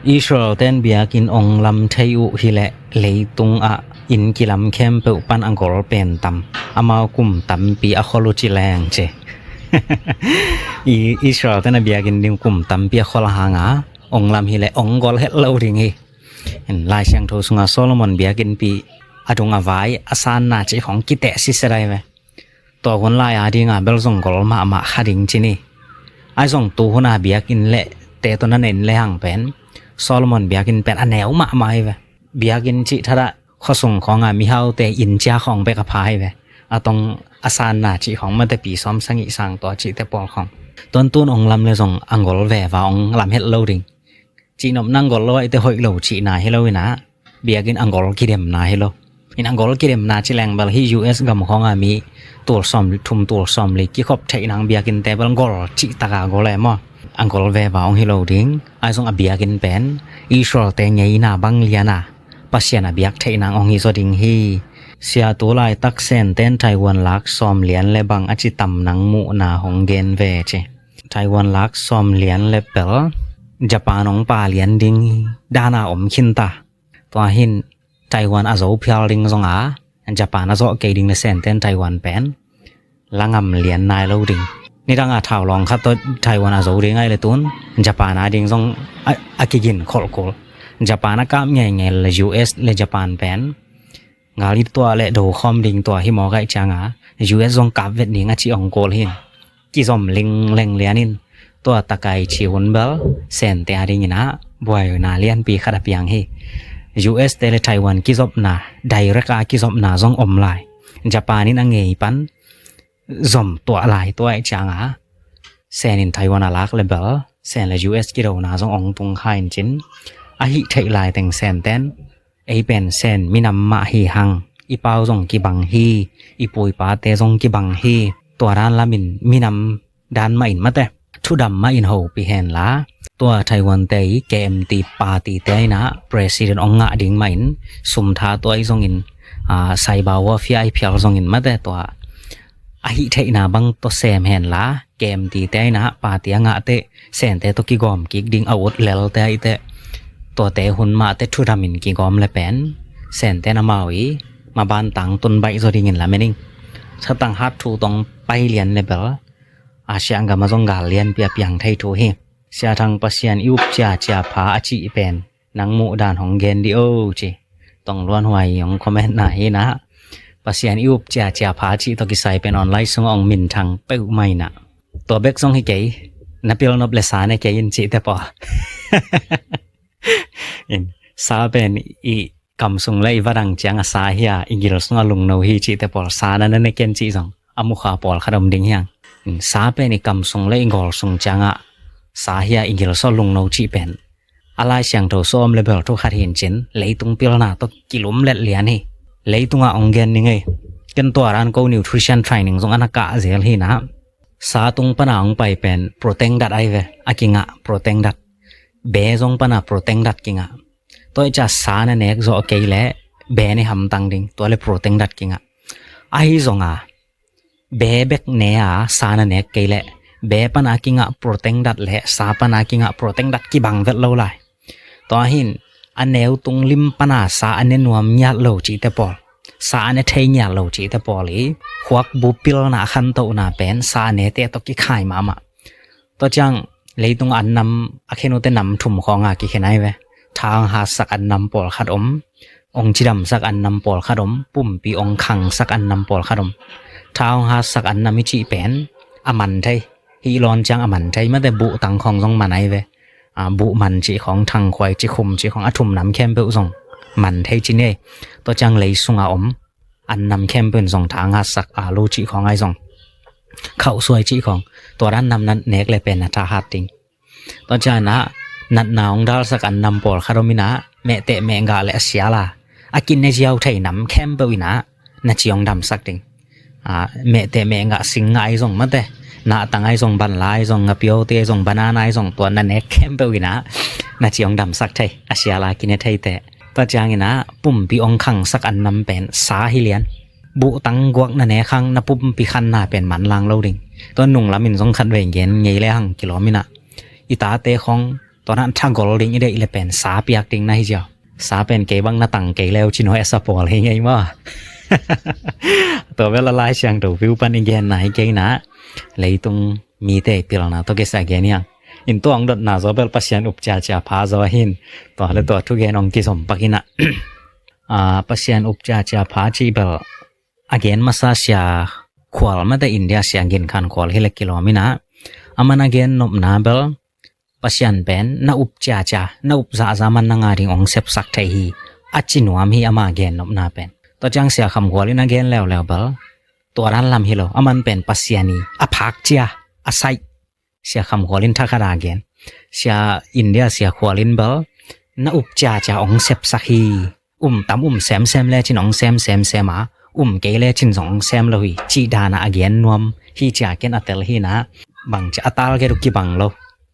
Israel ten biakinn ong lam thei uh hi leh leitung ah inn kilam khempeuh pan a gol pen tam. Amau kum tampi a khol uh ci leng ci. I Israel ten a biakinn ding kum tampi a khol a hanga ong lam hi leh ong gol het lo ding hi. Lai Siangtho sunga Solomon biakinnpi a dung a vai a sanna ci khong kiteh sise dai ve. Tua hun lai a dinga bel zong gol mahmah kha ding ci ni. Ai zong tu huna biakinn le te tawh na nen le hang pen Solomon biakinn pen a neu mahmah hi ve. Biakinn cih thada khuasung khawnga mihaute inn cia khawng bek a pha hi ve. A tong a sanna cih khawng mate pi sawm sangih sang tua cihte pawl khawng. Tuantun ong lam le zong a gol veva ong lam het lo ding. Cihnop nang gol lo aite hoih lo cihna hi lo ina biakinn a gol kidemna hi lo. In a gol kidemna ci leng bel hi U S gam khawnga mi tul sawm thum tul sawm li kikhop theih nang biakinn te bel gol cih taka gol e maw. A gol veva ong hi lo ding. Ai zong a biakinn pen Israel te ngeina bang liana Pasian a biak theih nang ong hi zaw ding hi. Sia tu laitak Sen ten Taiwan lak sawm lian le bang a ci tam nang muhna hong gen ve ci. Taiwan lak sawm lian le pel Japan ong pa lian ding dana om khinta. Tua hin Taiwan a zo phial ding zonga Japan a zawh kei ding le Sen ten Taiwan pen la ngam lian nai lo ding. Nidanga thau lawng khat tawh Taiwan a zo ding ai le tun Japan a ding zong a, a kigin kholh kul. Japan a kap ngeingei le U S le Japan pen gal i tua le do khawm ding tua hi mawk ai cianga U S zong kap vet ding a ci ong kul hin. Kizom lingleng lianin tua takai ci hun bel Sen te a dingina buaina lianpi khat a piang hi. U S te le Taiwan kizopna direct a kizopna zong om lai. Japan in a ngei pan zom tuah lai tuah cianga Sen in Taiwan a lak le bel Sen le U S kidona zong ong tung kha in cin a hih theih lai teng Sen ten ei pen Sen minam mah hi hang i pau zong kibang hi i puipate zong kibang hi tua dan lamin minam dan mah in mate. thudam mah in hopih henla, tua Taiwan te i K M T party te in ah president ong ngah ding mah in sum tha tua i zongin, ah, cyber warfare i phial zongin mate tua a hih theihna bang tawh sem henla, K M T te in ah party a ngah teh Sente tawh kigawm kik ding a ut lel te ahi teh, tuate hun mah teh thudam in kigawm le pen Sente in amau i maban tangtun baih zaw dingin lamen ing. Satang hat thu tawh ong pai lian le bel, Asia gam ah zong gal lianpi a piang thei thu hi. Sia Thang, Pasian i up ciacia pha a cih pen nang muh dan hong gen dih o ci. Tong Luan Huai hong comment na hi na. Pasian i up ciacia pha a cih tawh kisai pen online sungah hong minthang peuhmah in ah. Tua bek zong hi kei, na pil nop le sa ne kei in cihte pawl. In, sa pen i kam sung le i vadang ciang a sa hi a, i gil sung a lungno hi cihte pawl, sa na na ne ken cih zong a mukha pawlkhat om ding hi hang. In, sa pen i kam sung le i gawl sung ciang a sa hi a, i gil sung a lungno cih pen a Lai Siangtho sung om le bel thu khat hi in cin, leitung pilna tawh kilumlet lian hi. Leitungah ong gen ning ei. Ken tua dan ko nutrition training zong a na kah zel hi na. Sa tung pana ong pai pen protein dat ahi ve, a kingah protein dat. Be zong pana protein dat kingah. Tua i ca sa na nek zawh kei le be ne hamtang ding, tua le protein dat kingah. Ahi zong a, be bek ne a sa na nek kei le be pana kingah protein dat le sa pana kingah protein dat kibang vet lo lai. Tua hin a neu tung lim pana sa a ne nuam ngiat lo cihte pawl, sa a ne thei ngiat lo cihte pawl i khuakbu pilna a khantohna pen sa a nete tawh kikhai mahmah. Tua ciang leitung an nam a khen uh teh nam thum khawng a kikhen ahi ve. Tha ong hatsak an nam pawlkhat om, ong cidamsak an nam pawlkhat om, pumpi ong khangsak an nam pawlkhat om. Tha ong hatsak an nam i cih pen a man thei, hih lawn ciang a man thei mate, buhtang khawng zong man ahi ve. A, buh man cih khawng, thangkhuai cih, khum cih khawng, a thum nam khempeuh zong man thei ci ni ei. Tua ciang lei sungah om an nam khempeuh in zong tha ong hatsak, alu cih khawng ahi zong, khauhsuai cih khawng, tua dan nam na nek le pen na tha hat ding. Tua ciang in ah natna ong dalsak an nam pawlkhat om in ah, mehteh mehgah le a sial a, a kine ziau thei nam khempeuh in ah na ci ong damsak ding. A, mehteh mehgah, sing ngah ahi zong mate, nahtang ahi zong, banla ahi zong, ngapiote ahi zong, banana ahi zong, tua na nek khempeuh in ah na ci ong damsak thei, a sial a kine thei teh. Tua ciang in ah pumpi ong khangsak an nam pen sa hi lian. Buhtang guak na nek hang na pumpi khanna pen manlang lo ding. Tua nung lam in zong khat vei gen ngei le hang kilawm in ah, i tate khawng tua na thagol ding i deih le pen sa piak ding na hi ziau. Sa pen kei bang na tang kei le uh ci nuam a sa pawl hi ngei maw. Tua bel a Lai Siangtho view pan i genna hi kei in ah, leitung mite pilna tawh kisai gen hi hang. In, tua ong dotna zaw bel Pasian up ciacia pha zaw hi in, tua le tua thugen ong kizom pak in ah. A, Pasian up ciacia pha cih bel a gen masa Sia Khual mate, India Sia Gin Khan Khual hi le kilawm in ah, aman a gen nopna bel Pasian pen na up ciacia, na up zahzah man na ngah ding ong sepsak thei hi, a ci nuam hi ama gen nopna pen. Tua ciang Sia Kham Khual in a gen leuleu bel tua dan lam hi lo, aman pen Pasian i a phak cia, a saih, Sia Kham Khual in thakhat a gen. Sia, India Sia Khual in bel na up ciacia ong sepsak hi. Um tam um semsem le cin ong sem semsem a, um kei le cin zong ong sem lo hi cih dan a a gen nuam hi ci a ken a tel hi in ah, bang ci a target uh kibang lo.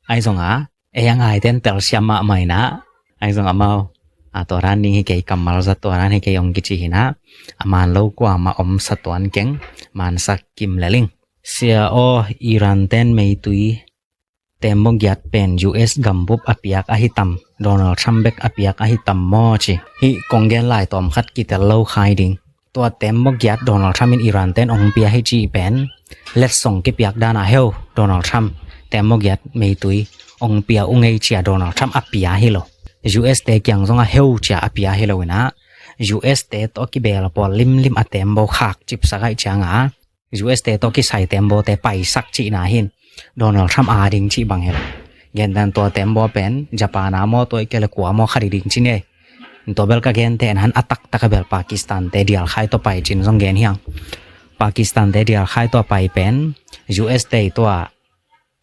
Ahi zong a, ei a ngaite in telsiam mahmah in ah, ahi zong amau, a, tua dan ding hi kei, kammal zat tua dan hi kei ong kici hi in ah, a man lo kuamah om sa tuan keng, mansak kim lel ing. Sia aw, Iran ten meitui tembaw giat pen U S gambup a piak ahi tam, Donald Trump bek a piak ahi tam maw ci. Hih kong gen lai tawm khat kitel lo khai ding. Tua tembaw giat Donald Trump in Iran ten ong pia hi cih pen letsong kipiak dan a heu, Donald Trump tembaw giat meitui ong pia ung ei ci a Donald Trump a pia hi lo. U S te kiang zong a heu ci a a pia hi lo in ah, U S te tawh kibel pawl limlim a tembaw khak cipsak ahih ciang a, U S te tawh kisai tembawte paisak cihna hi in, Donald Trump a ding cih bang hi lo. Gen dan, tua tembaw pen Japan a maw, tua i ke le kua maw khat hi ding ci ni ei. Tua bel ka gen teh na, a taktak a bel Pakistan te dial khai tawh pai cin zong gen hi hang. Pakistan te dial khai tawh pai pen U S te tua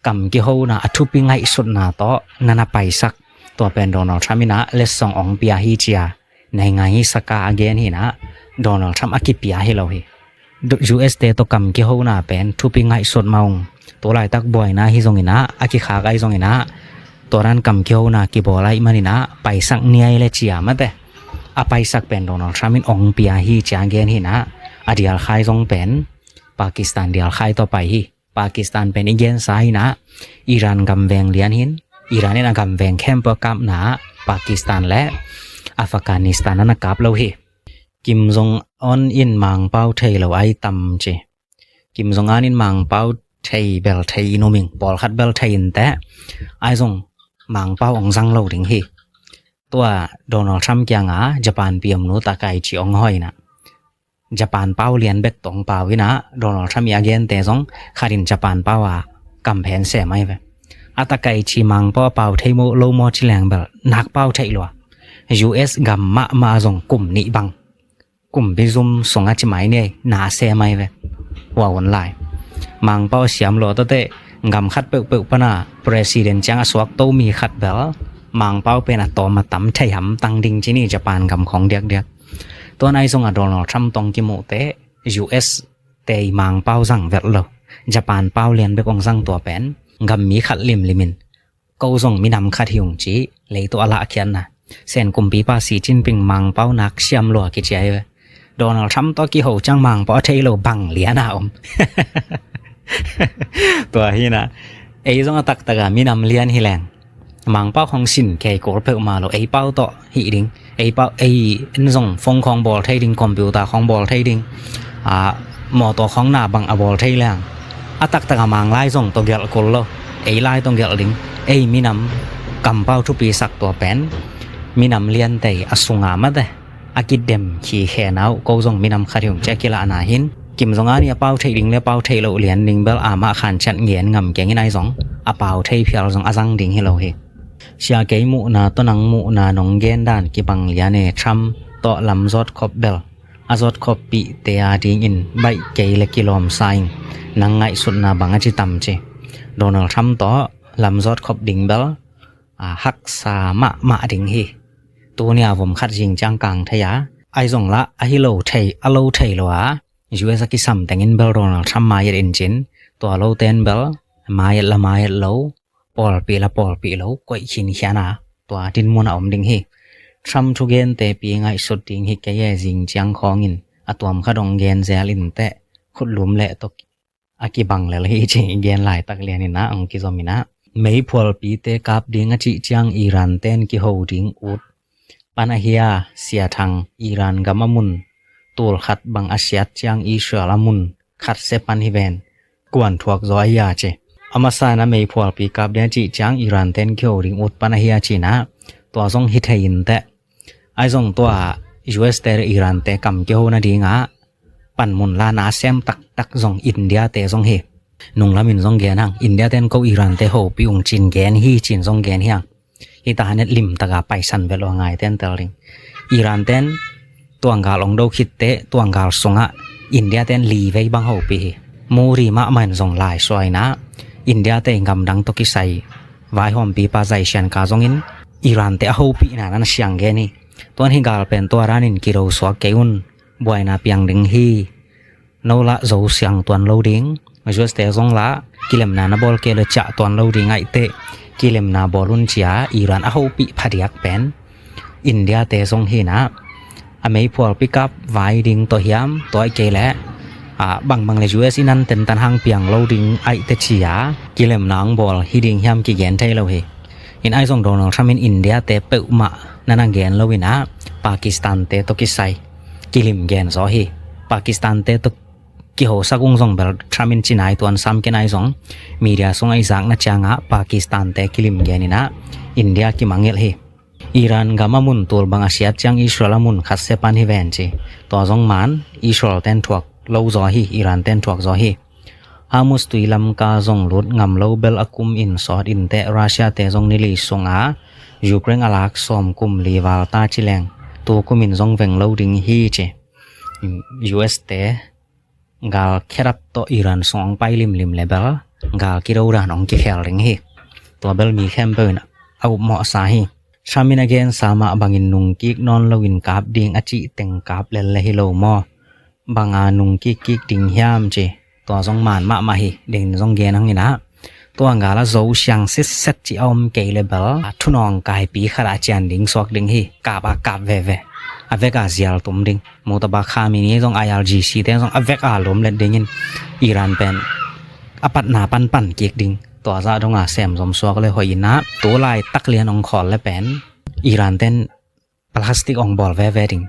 kam kihona a thupi ngaihsutna tawh na na paisak. Tua pen Donald Trump in ah letsong ong pia hi ci a, nai ngai hi saka a gen hi in ah, Donald Trump a kipia hi lo hi. U S te tawh kam kihona pen thupi ngaihsut mah ung. Tua laitak buaina hi zongin ah, a kikhak ahi zongin ah, tua dan kam kihona kibawl ahih manin ah, paisak ni ei le ci a mate. A paisak pen Donald Trump in ong pia hi ci a gen hi in ah, a dialkhai zong pen Pakistan dialkhai tawh pai hi. Pakistan pen i gensa hi in ah, Iran gamveng lian hi in, Iran in a gamveng khempeuh a kapna ah Pakistan le Afghanistan ah na kap lo hi. Kim Jong Un in Mangpau thei lo ai tam ci. Kim Jong Un in Mangpau thei bel thei in um ing, pawlkhat bel thei in teh, ahi zong Mangpau ong zang lo ding hi. Tua Donald Trump kiangah Japan P M nu Takaichi ong hawh in ah, Japan pau lian bek tawh ong pau in ah, Donald Trump i a gente zong khat in Japan pau a kamphen sem ahi ve. A Takaichi Mangpau a pau thei maw, lo maw ci leng bel nak pau thei lua. U S gam mahmah zong kum nih bang, kumpi zum sungah ci mai ni ei, na sem ahi ve. Hua hun lai Mangpau a siam lua tawh teh, gam khat peuhpeuh pana president ciang a suak to mi khat bel Mangpau pen a tawm a tam thei hamtang ding ci ni, Japan gam khawng diakdiak. Tuan ahi zongah Donald Trump tawh ong kimuh teh, U S te i Mangpau zang velh lo, Japan pau lian bek ong zang tua pen gam mi khat limlim in, ko zong minam khat hi ung ci, leitungah a lahkhiatna. Sen kumpipa Xi Jinping Mangpau nak siam lua kici ahi ve. Donald Trump tawh kiho ciang Mangpau a thei lo bang lian a om. Tua hi in ah, ei zong a taktak a minam lian hi leng, Mangpau khawng sin kei kul peuhmah lo, ei pau tawh hih ding, ei pau, ei in zong phone khawng bawl thei ding, computer khawng bawl thei ding, a, mawtaw khawng na bang a bawl thei leng, a taktak a Mang lai zong tawh gelh kul lo, ei lai tawh gelh ding. Ei minam kampau thupi sak tua pen minam liante a sunga mate a kidem khi khe nau, ko zong minam khat hi ung ci a kilahna hi in. Kim Jong Un i a pau thei ding le pau thei loh lian ding bel amah khanciat ngen ngam keng in, ahi zong a pau thei phial zong a zang ding hi lo hi. Sia, kei muhna tawh nang muhna nong gen dan kibang lian e. Trump tawh lam zawt khop bel a zawt khoppihte a dingin baih kei le kilawmsa ing. Nang ngaihsutna bang a ci tam ci. Donald Trump tawh lam zawt khop ding bel, a, haksa mahmah ding hi. Tuni a vom khat zing ciang kang thei a, ahi zong lah a hi lo thei, a lo thei lo a, U S a kisam tengin bel Donald Trump mai-et in cin, tua lote in bel mai-et la mai-et lo, pawlpih la pawlpih lo, koih khinkhian a, tua dinmun a om ding hi. Trump thugente pi ngaihsut ding hi kei e, zing ciang khawngin a tuam khat ong gen zel in teh, khutlum leh tawh a kibang lel hi ci i gen laitak lian in ah ong kizom in ah, meiphualpite kap ding a cih ciang Iran ten kiho ding ut pan ahi a, Sia Thang, Iran gam a mun tul khat bang a siat ciang Israel a mun khat se pan hi ven, kuan thuak zaw ahi a ci. A masa in ah meiphualpi kap ding a cih ciang Iran ten kiho ding ut pan ahi a ci in ah, tua zong hi thei in teh. Ahi zong tua U S te Iran te kam kiho nading ah panmun la na sem taktak zong India te zong hi. Nunglam in zong gen hang, India ten ko Iran te hopih ung cin gen hi, cin zong gen hi hang. Hi ta hanet limtak a paisan vet lua ngai ten tel ding. Iran ten tuanggal ong do khit teh, tuanggal sungah India ten li vei bang hopih hi. Modi mahmah in zong lai suai in ah, India te gamdang tawh kisai vaihawmpipa Jaishankar zongin Iran te a hopihna na siang gen hi. Tuan hi gal pen tua danin kido suak kei un, buaina piang ding hi. No lah zo siang tuan lo ding, U S te zong lah kilemna na bawl kei le ciah tuan lo ding, aih teh kilemna bawl un ci a Iran a hopih phadiak pen India te zong hi in ah, a meiphualpi kap vai ding tawh hiam, tua ahih kei leh, a, bangbang le U S in an tentan hang piang lo ding aih teh ci a kilemna ong bawl hi ding hiam kigen thei lo hi. In ahi zong Donald Trump in India te peuhmah na na gen lo in ah, Pakistan te tawh kisai kilim gen zaw hi. Pakistan te tawh kihosak ung zong bel Trump in ci nai tuan sam kei nai zong, media sungah i zakna ciangah Pakistan te kilim gen in ah India kimangelh hi. Iran gam a mun tul bang a siat ciang Israel a mun khat se pan hi ven ci. Tua zong man Israel ten thuak lo zaw hi, Iran ten thuak zaw hi. Hormuz tui lamka zong lut ngam lo bel a kum in sawt in teh, Russia te zong ni li sungah Ukraine a lak sawm kum li val ta ci leng, tu kum in zong veng lo ding hi ci. U S te gal khedap tawh Iran sung ong pai limlim le bel gal kido dan ong kikhel ding hi. Tua bel mi khempeuh in a upmawhsa hi. Trump in a gensa mah bangin nungkik nawn loin kap ding a cih teng kap lel le hi lo maw? banga nung kikkik ding hiam ci. Tua zong man mahmah hi, ding zong gen hang inah. Tua gal a zo siang sitset ci a om kei le bel a thunawng kaipi khat a cian ding suak ding hi. Kap a kap veve. A vek a zial tum ding. Mutaba Khamenei zong I R G C te zong a vek a lum let dingin Iran pen a patna panpan kik ding. Tua zah donga sem zom suak le hoih inah tu laitak lian ong khawl le pen Iran ten plastic ong bawl veve ding,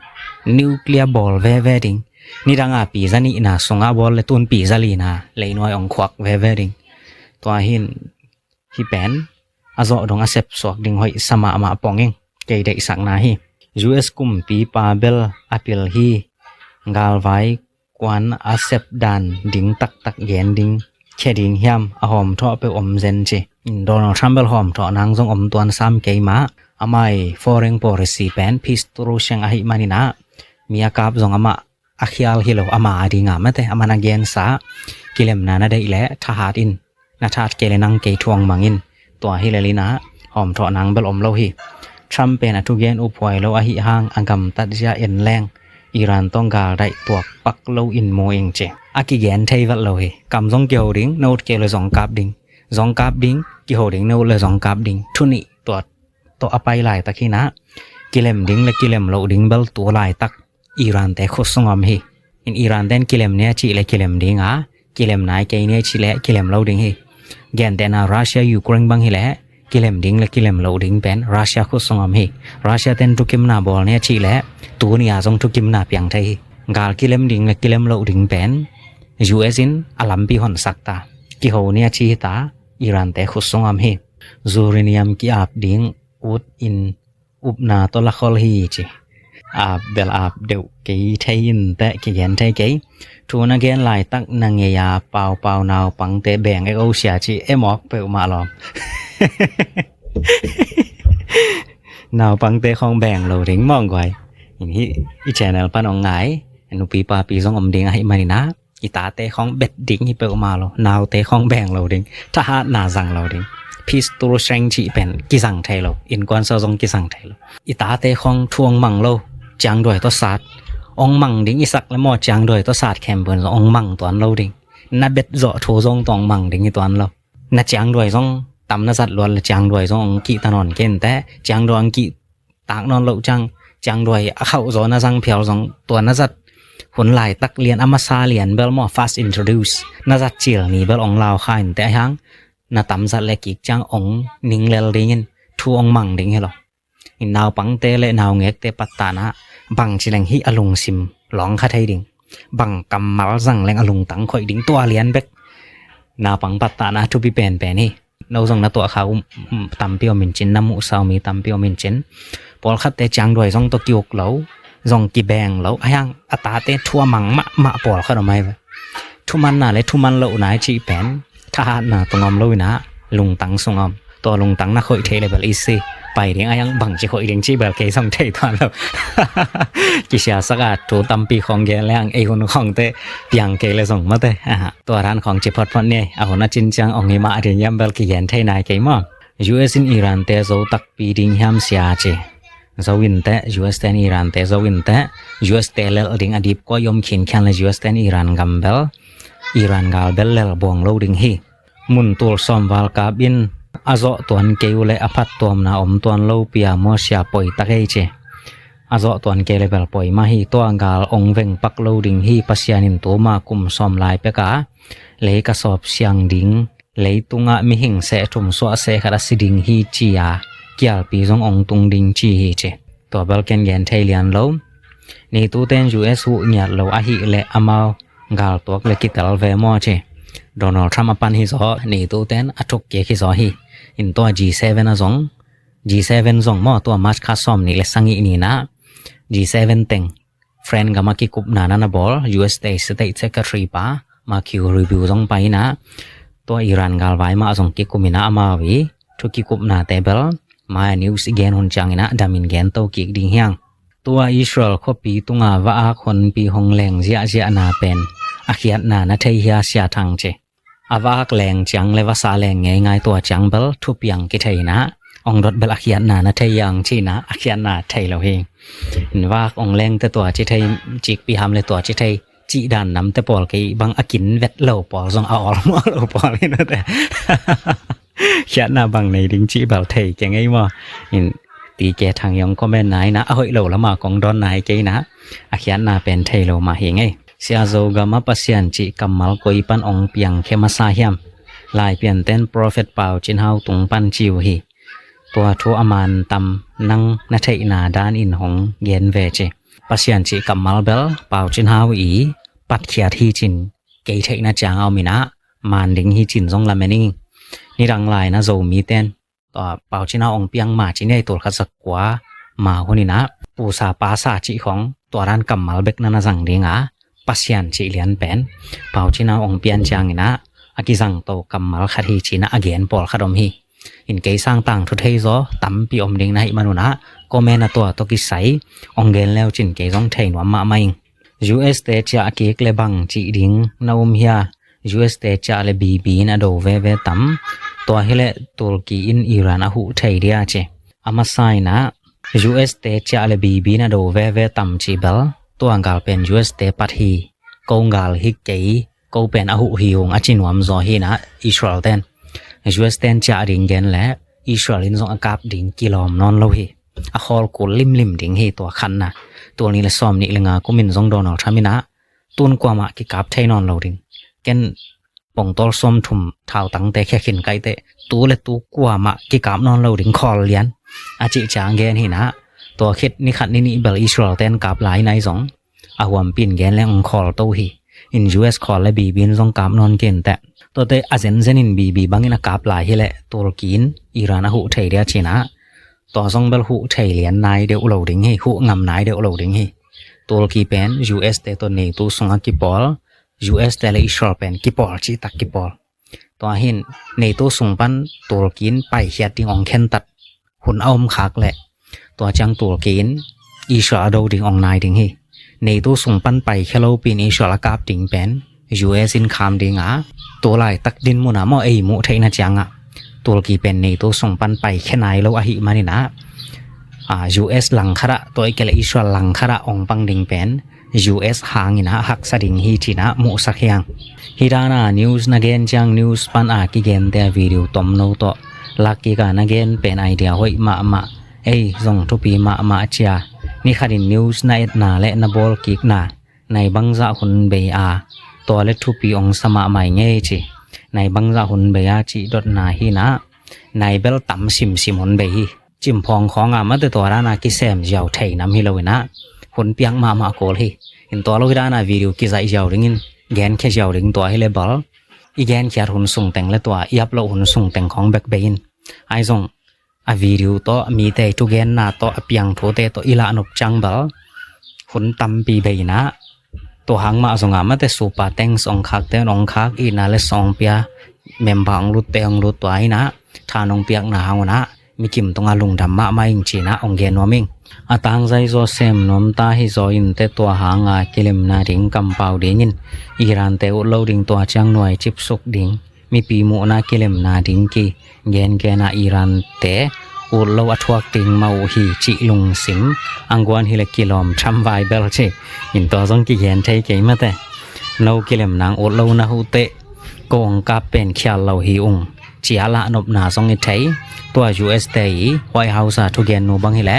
nuclear bawl veve ding. Nidanga pi za nihna sungah bawl le tun pi za lina leinuai ong khuak veve ding. Tua hin hi pen a zawh dong a sep suak ding hoih sa mahmah pong ing. Kei deihsakna hi. U S kumpipa bel a pil hi. Galvai kuan a sep dan ding taktak gen ding khia ding hiam a hawmthawh peuh om zen ci. Donald Trump bel hawmthawh nang zong om tuan sam kei mah. Amai foreign policy pen peace through siang ahih maninah mi a kap zong amah a khial hi lo, ama a dinga mate, aman a gensa kilemna na deih le thahat in, na thahat kei le nang kei thuang mangin. Tua hi le linah hawmthawh nang bel om lo hi. Trump pen a thugen uphuai lo ahi hang a gamtat zia en leng Iran tawng gal daih tuak pak lo in mu ing ci. A kigen thei vat lo hi. Kam zong kiho ding, na ut kei le zong kap ding. Zong kap ding, kiho ding, na ut le zong kap ding. Thunih tua tawh a pai laitak hinah kilem ding le kilem loh ding bel tu laitak Iran te khut sung om hi. In Iran ten kilem nia cih le kilem ding a, kilem nai kei nia cih le kilem lo ding hi. Gentehna Russia Ukraine bang hi le kilem ding le kilem lo ding pen Russia khut sung om hi. Russia ten thukimna bawl nia cih le tu nia zong thukimna piang thei hi. Gal kilem ding le kilem lo ding pen U S in a lampi honsak ta, kiho nia cih hi ta, Iran te khut sung om hi. Uranium ki-ap ding ut in upna tawh la khol hi ci. Ap bel ap deuh kei thei in teh kigen thei kei. Thu na gen laitak na ngei a paupau naupangte beng ek o sia ci, em awk peuhmah lawm. Naupangte khawng beng lo ding mawng guai. In hi i channel pan ong ngai nupi papi zong om ding ahih maninah i tate khawng bet ding hi peuhmah lo, naute khawng beng lo ding, thahatna zang lo ding. Peace through strength cih pen kizang thei lo, innkuan sawh zong kizang thei lo. I tate khawng thu ong mang lo, ciangduai tawh sat ong mang ding i sak le maw, ciangduai tawh sat khempeuh zong ong mang tuan lo ding. Na bet zawh thu zong tawh ong mang ding hi tuan lo. Na ciangduai zong tam na zat luat le ciangduai zong ong kih ta nawn kei inteh, ciangduai ong kih tak nawn loh ciang, ciangduai a khauh zaw na zang phial zong tua na zat hun laitak lian a masa lian bel maw, first introduce na zat cil ni bel ong lau kha inteh, ahi hang na tam zat le kik ciang ong ning lel dingin thu ong mang ding hi lo. I naupangte le naungekte pattanah bangci leng hih a lungsim lawng kha thei ding, bang kammal zang leng a lungtang khoih ding, tua lian bek naupang pattanah thupi penpen hi. No zong na tuah kha um, um, tampi om in cin, na muhsa uh mi tampi om in cin. Pawlkhatte ciangduai zong tawh ki-uk lo, zong kibeng lo, ahi hang a tate thu a mang mahmah pawlkhat om ahi ve. Thumanna le thuman lohna i cih pen thahatna tung om lo inah lungtang sung om. Tua lungtang na khoih theih le bel i si pai ding, ahi hang bangci khoih ding cih bel kei zong thei tuan lo. Kisiasak a thu tampi khawng gen le hang ei hun khawngte piang kei le zong mate. Aha. Tua dan khawng ci photphot ni, a hun a cin ciang ong hi mah ding hiam bel kigen thei nai kei maw. U S in Iran te zo takpi ding hiam sia ci. Zo inteh, U S ten Iran te zo inteh, U S te lelh ding a dip kua i om khinkhian le U S ten Iran gam bel, Iran gal bel lelh buang lo ding hi. Mun tul sawm val kap in a zawh tuan kei uh le a phattuamna om tuan lo pia maw sia, poi tak ei ci. A zawh tuan kei le bel poi mah hi, tua gal ong veng pak lo ding hi, Pasian in tuma kum sawm lai peka lei ka sawp siang ding, leitungah mihing seh thum suah seh khat a si ding hi ci-a kialpi zong ong tung ding ci hi ci. Tua bel ken gen thei lian lo. NATO ten U S huh ngiat lo ahih leh amau galtuak le kitel ve maw ci. Donald Trump a pan hi zaw, NATO ten a thuk kik hi zaw hi. In tua G seven a zong, G seven zong maw, tua March kha sawm nih le sagih ni nah G seven teng friend gam a kikupna na na bawl, U S State Secretary pa Marco Rubio zong pai inah, tua Iran galvai mah zong kikum inah amau i thu kikupnate bel mai a news i gen hun ciang inah damin gen to kik ding hiang. Tua Israel khuapi tunga va-ak honpi hong leng ziahziahna pen a khiatna na thei hia Sia Thang ci. A va-ak leng ciang le vasa leng ngeingai, tua ciang bel thupiang kithei inah ong dot bel a khiatna na thei hiang ci inah a khiatna thei lo hi. Va-ak ong leng te tua ci thei, cikpi ham le tua ci thei, cih dan namte pawl kei bang, a kin vet lo pawl zong a awlmawh lo pawl hi nate. Khiatna bang nei ding cih bel thei kei ngei maw? In tike thang yong comment na ina a hoih lo lama kong dawn nai kei ina a khiatna pen thei lo mah hi ngei. Sia Zogam a Pasian cih kammal koi pan ong piang khe masa hiam? Laipianten Prophet Pau Cin Hau tung pan ci uh hi. Tua thu a man tam nang na theihna dan in hong gen ve ci. Pasian cih kammal bel Pau Cin Hau i patkhiat hi cin kei theihna ciang a om ina man ding hi cin zong lamen ing. Nidang lai na Zomiten tua Pau Cin Hau ong piang ma ci nei tul khat za kua ma hun ina pusa pasa cih khong tua dan kammal bek na na zang ding a Pasian cih lian pen Pau Cin Hau ong pian ciang ina a kizang to kammal khat hi cina a gen pawl khat om hi. In kei sang tangthu thei zaw tampi om ding na hih manun ah comment a tua tawh kisai ong gen leu cin kei zong thei nuam mahmah ing. U S te ciah a kik le bang cih ding na um hia? U S te ciah le bibi in a do veve tam? Tua hileh Turkey in Iran a huh thei dia ci. A masa in ah U S te ciah le bibi in a do veve tam cih bel tua gal pen U S te pat hi. Ko gal hi kei, ko pen a huh hi ung a ci nuam zaw hi na Israel ten. U S ten ciah ding gen le Israel in zong a kap ding kilawm nawn lo hi. A khawl kul limlim ding hi tua khatna. Tul nih le sawm nih le nga kum in zong Donald Trump in ah tun kuamah kikap thei nawn lo ding. Ken pongtawl sawmthum thautangte khia khin kaite tu le tu kuamah kikap nawn lo ding khawl lian a cih ciang gen hi na. Tua khit ni khat ni nih bel Israel ten kap lai nai zong a huampi in gen le ong khawl to hi. In U S khawl le bibi in zong kap nawn kei inteh. Tuate a zenzen in bibi bangin a kap lai hileh Turkey in Iran a huh thei dia cin ah tua zong bel huh thei lian nai deuh lo ding hi, huh ngam nai deuh lo ding hi. Turkey pen U S te tawh NATO sungah kipawl, U S te le Israel pen kipawl cihtak kipawl. Tua hin NATO sung pan Turkey in paikhiat ding ong khentat hun a om khak leh tua ciang Turkey in Israel a do ding ong nai ding hi. NATO sung pan paikhia lopi in Israel a kap ding pen U S in kham ding a, tua laitak dinmun a maw ei muh theihna ciangah Turkey pen NATO sung pan paikhia nai lo ahih manin ah, U S langkhat ah tua i kei le Israel langkhat ah ong pang ding pen U S hangin ah haksa ding hi cin ah muhsak hiang. Hi dan a news na gen ciang news pan a kigente a video tomno tawh lak kik a na gen pen idea hoih mahmah. Ei zong thupi mahmah cia. Ni khatin news na etna le na bawl kikna nai bangzah hun bei a, tua le thupi ong sa mahmah i ngei ci. Nai bangzah hun bei a cih dotna hi na. Nai bel tam simsim hun bei hi. Cimphawng khawng a mate tua dan a kisem ziau thei nam hi lo in ah hun piak mahmah kul hi. In tua lo hi dan a video kizaih ziau dingin genkhia ziau ding tua hi le bal. I genkhiat hun sung teng le tua i upload hun sung teng khawng bek bei in. Ai zong a video tawh mite i thugenna tawh a piang thute tawh i lahnop ciang bel hun tampi bei in ah tua hang mah zong a mate super thanks ong khakte ong khak, itna le sawng pia, member ong lutte ong lut tua in ah than ong piakna hang un ah mi kim tungah lungdam mahmah ing cin ah ong gen nuam ing. A tangzai zaw sem nuam ta hi zaw inteh, tua hanga kilemna ding kampau dingin Iran te ut lo ding, tua ciang nuai cipsuk ding, mipi muhna kilemna ding ki gengen a Iran te ut lo a thuak ding mah uh hi cih lungsim a guan hi le kilawm tham vai bel ci. In tua zong kigen thei kei mate. No kilemna ut lo na huh teh ko ong kap pen khial lo hi ung ci a lahnopna zong i thei. Tua U S te i White House a thugennu bang hi le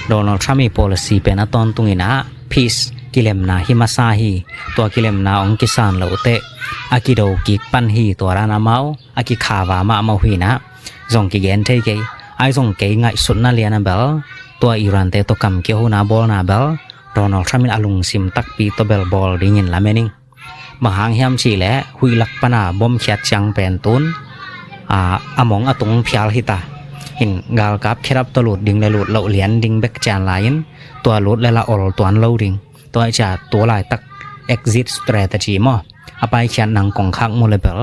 Donald Trump i policy pen a tawntung in ah peace kilemna hi masa hi. Tua kilemna ong kisan lo teh a kido kik pan hi, tua dan amau a kikhava mahmah uh hi na. Zong kigen thei kei. Ai zong kei ngaihsutna lian a bel tua Iran te tawh kam kia huna bawlna bel Donald Trump in a lungsim takpi tawh bel bawl dingin lamen ing. Bang hang hiam cih leh huih lak pana bom khiat ciang pen tun a mong a tung phial hi ta. In galkap khedap tawh lut ding le lut loh lian ding bek cian lai in tua lut le la ol tuan lo ding. Tua i cia tua laitak exit strategy maw, a paikhiat nang kong khak mu le bel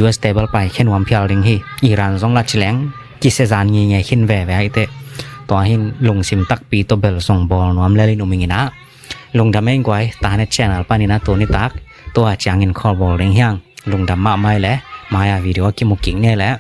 U S te bel paikhia nuam phial ding hi. Iran zong la cileng kisia zan ngingei khin veve ahi teh. Tua hin lungsim takpi tawh bel zong bawl nuam lel in um ing in ah. Lungdam ei guai, Tanet channel panin a tuni tak tua ciangin khawl bawl ding hiang. Lungdam mahmah ei le, mai-a video a kimu kik ni ei le.